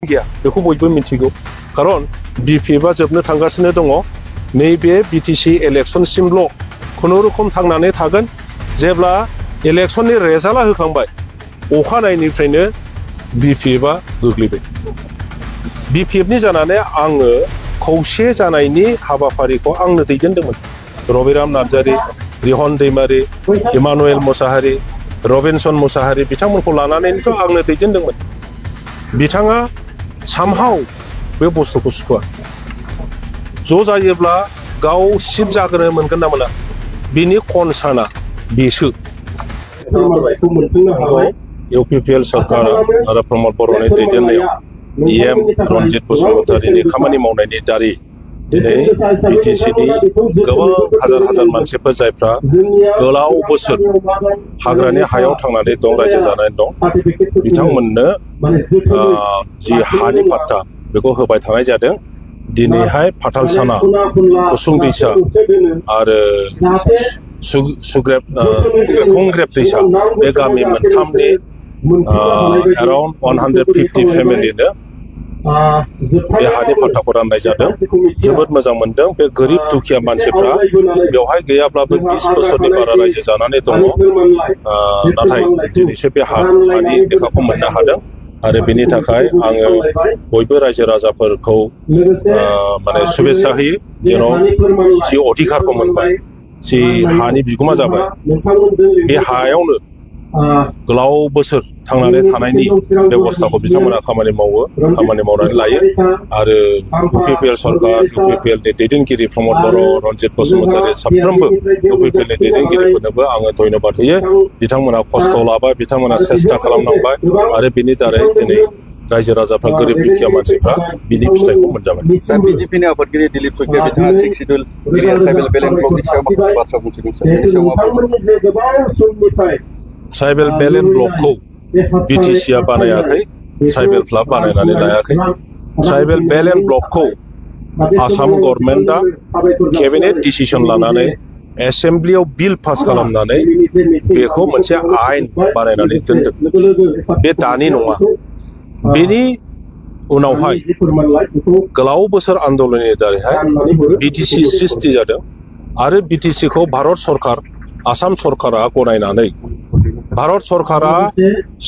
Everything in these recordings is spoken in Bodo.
गैया बेखौ बयबो मिथिगौ खारन बिपिएफआ जोबनो थांगासिनो दङ नैबे बिटिसि इलेक्शनसिमल' खुनुरुखुम थांनानै थागोन जेब्ला इलेक्शननि रेजाल्टआ होखांबाय अखानायनिफ्रायनो बिपिएफआ गोग्लैबाय बिपिएफनि जानानै आङो खौसे जानायनि हाबाफारिखौ आंनो दैदेनदोंमोन रबिराम नार्जारी रिहन दैमारी इमानुएल मोसाहारी रबिनसन मोसाहारी बिथांमोनखौ लानानैथ' आंनो दैदेनदोंमोन बिथाङा somehow बे बुस्थुखौ सुखुआ ज' जायोब्ला गाव सिब जाग्रोनो मोनगोन ना मोना बिनि कनसार्नआ बेसो इउपिपिएल सरकार आरो प्रमद बर'नि दैदेननायाव इएम रनजित बसुमतारीनि खामानि मावनायनि दारै दिनै बिटिसिनि गोबां हाजार हाजार मानसिफोर जायफ्रा गोलाव बोसोर हाग्रानि हायाव थांनानै दं रायजो जानानै दं बिथांमोननो जि हानि पाट्टा बेखौ होबाय थानाय जादों दिनैहाय फाथालसाना कुसुं दैसा आरो खुंग्रेब दैसा बे गामि मोनथामनि around 150 फेमिलिनो बे हानि पाट्टाखौ राननाय जादों जोबोद मोजां मोनदों बे गोरिब दुखिया मानसिफ्रा बेवहाय गैयाब्लाबो 20 बोसोरनि बारा रायजो जानानै दङ नाथाय दिनैसो बे हानि लेखाखौ मोननो हादों आरो बेनि थाखाय आङो बयबो रायजो राजाफोरखौ माने शुभेच्छा होयो जेन' जि अधिकारखौ मोनबाय जि हानि बिगोमा जाबाय बे हायावनो गोलाव बोसोर थांनानै थानायनि बेबस्थाखौ बिथांमोना खामानि मावो खामानि मावनानै लायो आरो इउपिपिएल सरकार इउपिपिएलनि दैदेनगिरि प्रमद बर' रनजित बसुमतारी साफ्रोमबो इउपिपिएलनि दैदेनगिरिफोरनोबो आङो धन्यबाद होयो बिथांमोना खस्थ' लाबाय बिथांमोना सेस्था खालामनांबाय आरो बिनि दारै दिनै रायजो राजाफ्रा गोरिब दुखिया मानसिफ्रा बिनि फिथाइखौ मोनजाबाय बिजेपिनि आफादगिरि दिलीप सयकिया बिथाङा 6 शिड्युल ट्राइबेल बेलेन्स ब्लकनि सायाव माखासे बाथ्रा बुंथिदों ट्राइबेल बेलेन्स ब्लकखौ बिटिसिआ बानायाखै ट्राइबेलफ्रा बानायनानै लायाखै ट्राइबेल बेलेन्स ब्लकखौ आसाम गभर्नमेन्टआ केबिनेट डिसिसन लानानै एसेम्ब्लियाव बिल पास खालामनानै बेखौ मोनसे आयेन बानायनानै दोनदों बे दानि नङा बेनि उनावहाय गोलाव बोसोर आन्दोलननि दारैहाय बिटिसि सृष्टि जादों आरो बिटिसिखौ भारत सरकार आसाम सरकारा गनायनानै भारत सरकारा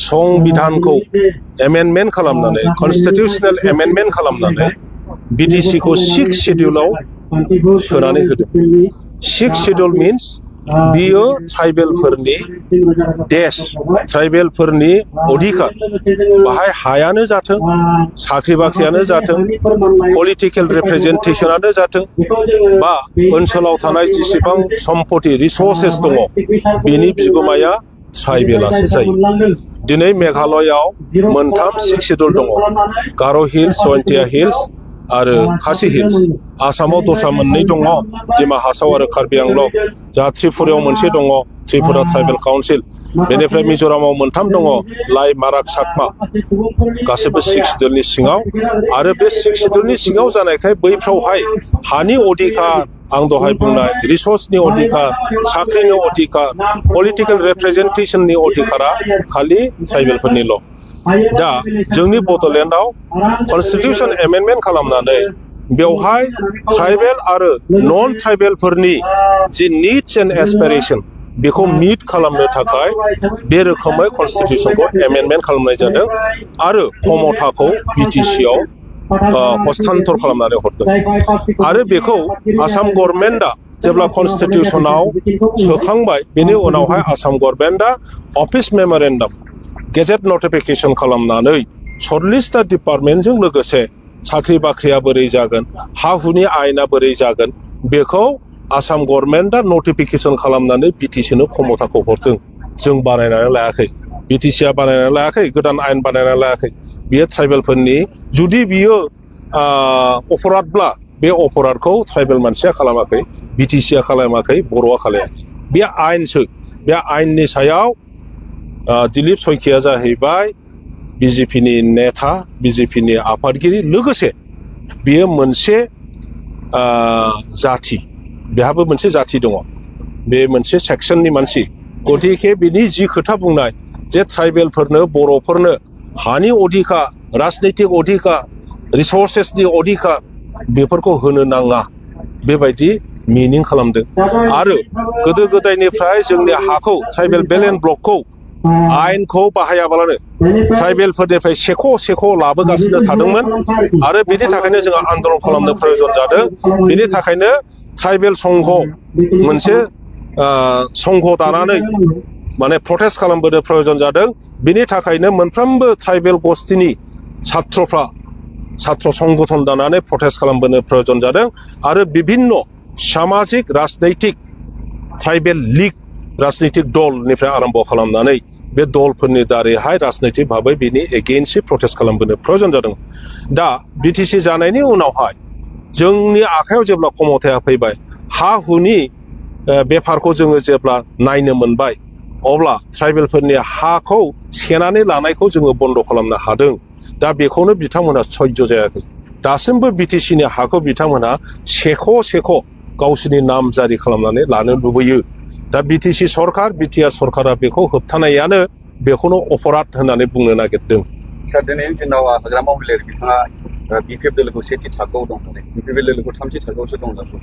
संबिधानखौ एमेन्डमेन्ट खालामनानै कन्स्टिटिउशनेल एमेन्डमेन्ट खालामनानै बिटिसिखौ 6 शिड्युलाव सोनानै होदों 6 शिड्युल मीन्स बियो ट्राइबेलफोरनि देश ट्राइबेलफोरनि अधिकार बाहाय हायानो जाथों साख्रि बाख्रियानो जाथों पलिटिकेल रिप्रेजेन्टेशनानो जाथों बा ओनसोलाव थानाय जेसेबां सम्पति रिसोर्सेस दङ बेनि बिगोमाया ट्राइबेलासो जायो दिनै मेघालयआव मोनथाम 6 शिड्युल दङ गार' हिल्स जयन्तिया हिल्स आरो खासि हिल्स आसामाव दस्रा मोननै दङ डिमा हासाव आरो कार्बि आंलं जा त्रिपुरायाव मोनसे दङ त्रिपुरा ट्राइबेल काउन्सिल बेनिफ्राय मिज'रामाव मोनथाम दङ लाइ माराक साकमा गासैबो 6 शिड्युलनि सिङाव आरो बे 6 शिड्युलनि सिङाव जानायखाय बैफ्रावहाय हानि अधिकार आं दहाय बुंनाय रिसोर्सनि अधिकार साख्रिनि अधिकार पलिटिकेल रिप्रेजेन्टेशननि अधिकारा खालि ट्राइबेलफोरनिल' दा जोंनि बड'लेण्डआव कन्स्टिटिउशन एमेन्डमेन्ट खालामनानै बेवहाय ट्राइबेल आरो नन ट्राइबेलफोरनि जि निड्स एन्ड एसपिरेशन बेखौ मिट खालामनो थाखाय बे रोखोमै कन्स्टिटिउशनखौ एमेन्डमेन्ट खालामनाय जादों आरो क्षमताखौ बिटिसिआव हस्तान्तर खालामनानै हरदों आरो बेखौ आसाम गभर्नमेन्टआ जेब्ला कन्स्टिटिउशनाव सोखांबाय बेनि उनावहाय आसाम गभर्नमेन्टआ अफिस मेम'रेन्डाम गेजेट नटिफिकेशन खालामनानै 40टा डिपार्टमेन्टजों लोगोसे साख्रि बाख्रिया बोरै जागोन हा हुनि आयेना बोरै जागोन बेखौ आसाम गभर्नमेन्टआ नटिफिकेशन खालामनानै बिटिसिनो क्षमताखौ हरदों जों बानायनानै लायाखै बिटिसिआ बानायनानै लायाखै गोदान आयेन बानायनानै लायाखै बियो ट्राइबेलफोरनि जुदि बियो अपराधब्ला बे अपराधखौ ट्राइबेल मानसिया खालामाखै बिटिसिआ खालामाखै बर'आ खालामाखै बे आयेनसो बे आयेननि सायाव दिलीप सयकिया जाहैबाय बिजेपिनि नेता बिजेपिनि आफादगिरि लोगोसे बियो मोनसे जाथि बेहाबो मोनसे जाथि दङ बे मोनसे सेक्सननि मानसि गतिके बिनि जि खोथा बुंनाय जे ट्राइबेलफोरनो बर'फोरनो हानि अधिकार राजनैतिक अधिकार रिसोर्सेसनि अधिकार बेफोरखौ होनो नाङा बेबायदि मिनिं खालामदों आरो गोदो गोदायनिफ्राय जोंनि हाखौ ट्राइबेल बेलेन्स ब्लकखौ आयेनखौ बाहायाबालानो ट्राइबेलफोरनिफ्राय सेख' लाबोगासिनो थादोंमोन आरो बेनि थाखायनो जोंहा आन्दलन खालामनो प्रयोजन जादों बेनि थाखायनो ट्राइबेल संघ मोनसे संघ दानानै माने प्रटेस्ट खालामबोनो प्रयोजन जादों बेनि थाखायनो मोनफ्रोमबो ट्राइबेल गस्टिनि छात्रफ्रा छात्र संगठन दानानै प्रटेस्ट खालामबोनो प्रयोजन जादों आरो विभिन्न सामाजिक राजनैतिक ट्राइबेल लीग राजनैतिक दलनिफ्राय आरम्भ खालामनानै बे दलफोरनि दारैहाय राजनैतिक भाबै बेनि एगेइन्स्टै प्रटेस्ट खालामबोनो प्रयोजन जादों दा बिटिसि जानायनि उनावहाय जोंनि आखायाव जेब्ला क्षमताया फैबाय हा हुनि बेफारखौ जोङो जेब्ला नायनो मोनबाय अब्ला ट्राइबेलफोरनि हाखौ सेनानै लानायखौ जोङो बन्द खालामनो हादों दा बेखौनो बिथांमोना सह्य जायाखै दासिमबो बिटिसिनि हाखौ बिथांमोना सेख' गावसोरनि नाम जारि खालामनानै लानो लुबैयो दा बिटिसि सरकार बिटिआर सरकारा बेखौ होबथानायानो बेखौनो अपराध होननानै बुंनो नागिरदों सार दिनैनि दिनाव हाग्रामा महिलारि बिथाङा बिपिएफ दोलोखौ सेथि थाखोआव दं बिपिएफ दोलोखौ थामथि थाखोआवसो दं दाबो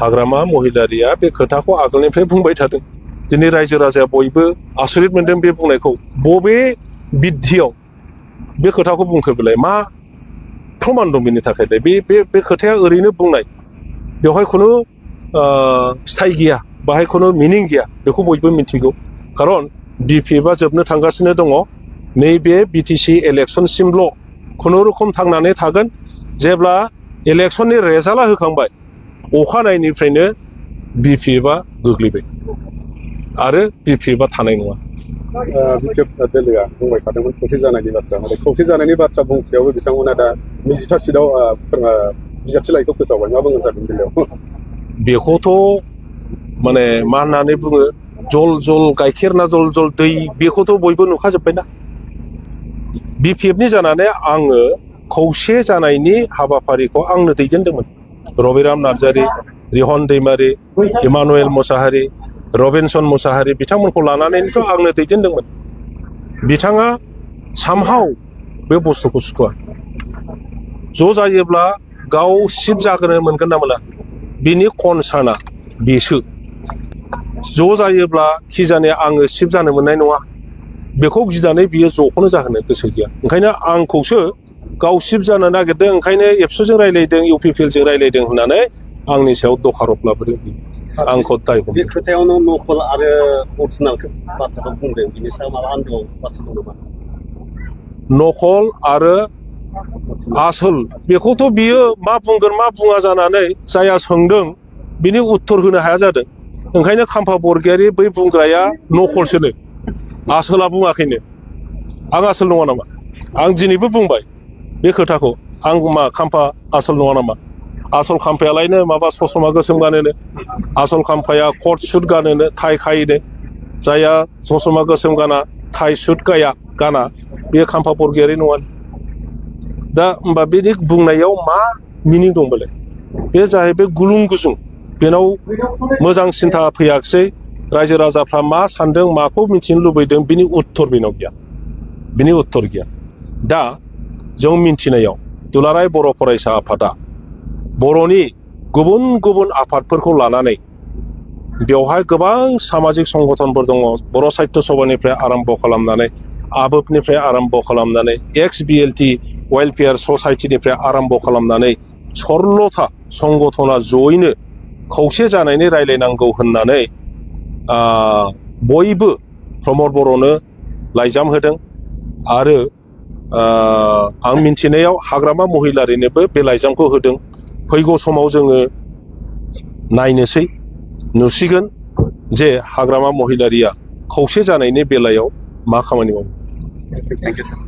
हाग्रामा महिलारिया बे खोथाखौ आगोलनिफ्राय बुंबाय थादों दिनै रायजो राजाया बयबो आसरित मोनदों बे बुंनायखौ बबे बिद्धियाव बे खोथाखौ बुंखो बेलाय मा प्रमाण दं बेनि थाखाय बे खोथाया ओरैनो बुंनाय बेवहाय खुनु फिथाइ गैया बाहाय खुनु मिनिं गैया बेखौ बयबो मिथिगौ खारन बिपिएफआ जोबनो थांगासिनो दङ नैबे बिटिसि इलेक्शनसिमल' खुनुरुखुम थांनानै थागोन जेब्ला इलेक्शननि रेजाल्टआ होखांबाय अखानायनिफ्रायनो बिपिएफआ गोग्लैबाय आरो बिपिएफआ थानाय नङा बिपिएफ दोलोआ बुंबाय थादोंमोन खौसे जानायनि बाथ्रा नाथाय खौसे जानायनि बाथ्रा बुंसेयावबो बिथांमोना दा 20था सिटआव बिजाबथि लाइखौ फोसावबाय मा बुंगोन सार बेनि बेलायाव बेखौथ' माने मा होननानै बुङो जल गाइखेर ना जल दै बेखौथ' बयबो नुखाजोब्बायना बिपिएफनि जानानै आङो खौसे जानायनि हाबाफारिखौ आंनो दैदेनदोंमोन रबिराम नार्जारि रिहन दैमारि इमानुएल मोसाहारि रबिनसन मोसाहारि बिथांमोनखौ लानानैथ' आंनो दैदेनदोंमोन बिथाङा सामहाव बे बुस्थुखौ सुखुवा ज' जायोब्ला गाव सिब जागोनो मोनगोन ना मोना बिनि कनसार्नआ बेसो ज' जायोब्ला खिजाने आङो सिब जानो मोननाय नङा बेखौ गिनानै बियो ज'खौनो जाहोनो गोसो गैया ओंखायनो आंखौसो गाव सिब जानो नागिरदों ओंखायनो एबसुजों रायलायदों इउपिपिएलजों रायलायदों होननानै आंनि सायाव दखारब लाबोदों आंखौ दाय बे खोथायावनो नकल आरो अरिजिनाल बाथ्राखौ बुंदों बिनि सायाव माबा आन्दोआव बाथ्रा दं नामा नकल आरो आसोल बेखौथ' बियो मा बुंगोन मा बुङा जानानै जाया सोंदों बिनि उत्तर होनो हाया जादों ओंखायनो खाम्फा बरगयारि बै बुंग्राया नकलसोनो आसोला बुङाखैनो आं आसोल नङा नामा आं दिनैबो बुंबाय बे खोथाखौ आं मा खाम्फा आसोल नङा नामा आसल खाम्फायालायनो माबा ससमा गोसोम गानोनो आसल खाम्फाया कट सुट गानोनो थाइ खायोनो जाया ससमा गोसोम गाना थाइ सुट गाना बे खाम्फा बरगयारि नङा दा होमबा बेनि बुंनायाव मा मिनिं दंबालाय बे जाहैबाय गुलुं गुजुं बेनाव मोजां सिन्था फैयाखिसै रायजो राजाफ्रा मा सानदों माखौ मिथिनो लुबैदों बिनि उत्तर बेनाव गैया दा जों मिन्थिनायाव दुलाराय बर' फरायसा आफादा बर'नि गुबुन गुबुन आफादफोरखौ लानानै बेवहाय गोबां सामाजिक संगठनफोर दङ बर' साहित्य सभानिफ्राय आरम्भ खालामनानै आबोबनिफ्राय आरम्भ खालामनानै एक्स बिएलटि वेलफेयार ससाइटिनिफ्राय आरम्भ खालामनानै 16था संगठना जयैनो खौसे जानायनि रायलायनांगौ होननानै बयबो प्रमद बर'नो लाइजाम होदों आरो आं मिन्थिनायाव हाग्रामा महिलारिनोबो बे लाइजामखौ होदों फैगौ समाव जोङो नायनोसै नुसिगोन जे हाग्रामा महिलारिया खौसे जानायनि बेलायाव मा खामानि मावो। Thank you sir